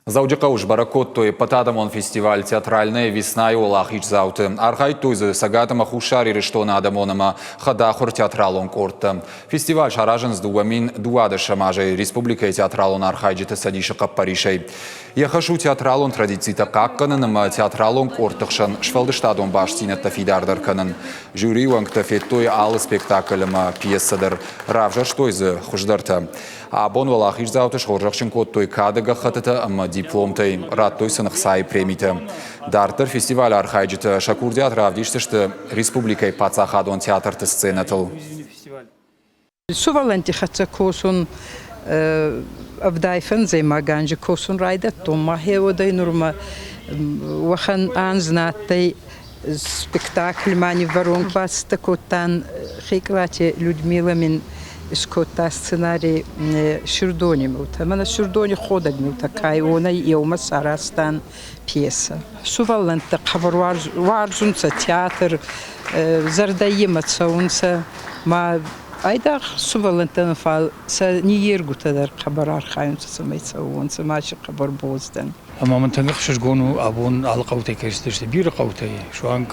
Дзӕуджыхъӕуы сбӕрӕг кодтой ӕппӕтадӕмон фестиваль «Театральная весна»-йы уӕлахиздзауты. Архайдтой дзы Цӕгат ӕмӕ Хуссар Ирыстоны адӕмон ӕмӕ хӕдахуыр театралон къордтӕ. Фестиваль саразынц 2012 азӕй республикӕйы театралон архайджыты цӕдисы хъӕппӕрисӕй. Йӕ хӕс у театралон традицитӕ хъахъхъӕнын ӕмӕ театралон къордты хсӕн сфӕлдыстадон бастдзинӕдтӕ фидардӕр кӕнын. Жюрийы уӕнгтӕ федтой алы спектакль ӕмӕ пьесӕ дӕр, равзӕрстой дзы хуыздӕртӕ. Абон уӕлахиздзауты схорзӕхджын кодтой кады гӕххӕттытӕ ӕмӕ дипломтӕй, радтой сын ӕхцайы премитӕ. Дарддӕр фестивалы архайджытӕ сӕ курдиат равдисдзысты республикӕйы паддзахадон театрты сценӕтыл. Сувӕллӕнтти хӕццӕ косун ӕвдай фӕндзӕймаг анзи косун райдӕдтон. Мӕхе уодӕй нурмӕ уӕхӕн анз нӕ адтӕй Спектакль ма ниввӕрун бацӕттӕ кодтан Хекълати Людмила мин искодта сценарий Сирдони миутӕ. Мӕнӕ Сирдони ходӕг миутӕ кай, уонӕй еумӕ саразтан пьесӕ. Сувӕллӕнттӕ хъӕбӕр уарзунцӕ театр, зӕрдӕй имӕ цӕунцӕ. Ма айдагъ сувӕллӕнттӕ нӕ, фал сӕ ниййергутӕ дӕр хъӕбӕр архайунцӕ, цӕмӕй цӕуонцӕ, ма си хъӕбӕр боз дӕн. Ӕмӕ мын тынг ӕхсызгон у, абон алы хъӕутӕй кӕй цыдысты, бирӕ хъӕутӕй, суанг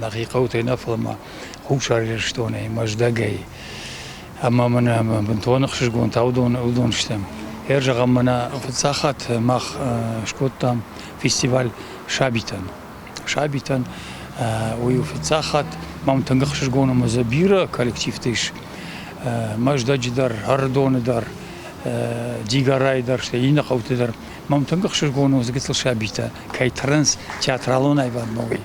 нӕхи хъӕутӕй нӕ, фӕлӕ ма Хуссар Ирыстонӕй, Мӕздӕгӕй. Ӕмӕ мын бынтон ӕхсызгон та уыдон, уыдон сты. Ӕрзӕгъӕм, мӕнӕ фыццаг хатт мах скодтам фестиваль сабитӕн. Сабитӕн уый у фыццаг хатт. Мӕм тынг ӕхсызгон ӕмӕ дзы бирӕ коллективтӕ ис. Мӕздӕджы дӕр, Ӕрыдоны дӕр, Дигорайы дӕр, стӕй иннӕ хъӕуты дӕр. Мӕм тынг ӕхсызгон у, гыццыл сабитӕ кӕй тӕрынц театралон аивадмӕ, уый.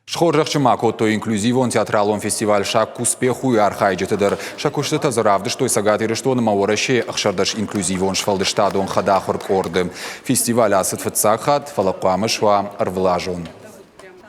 Схорзӕхджын ма кодтой инклюзивон театралон фестиваль «Шаг к успеху»-йы архайджыты дӕр. Сӕ куыстытӕ дзы равдыстой Цӕгат Ирыстоны ӕмӕ Уӕрӕсейы 16 инклюзивон сфӕлдыстадон хӕдахуыр къорды. Фестиваль ацыд фыццаг хатт, фӕлӕ хъуамӕ суа ӕрвылазон.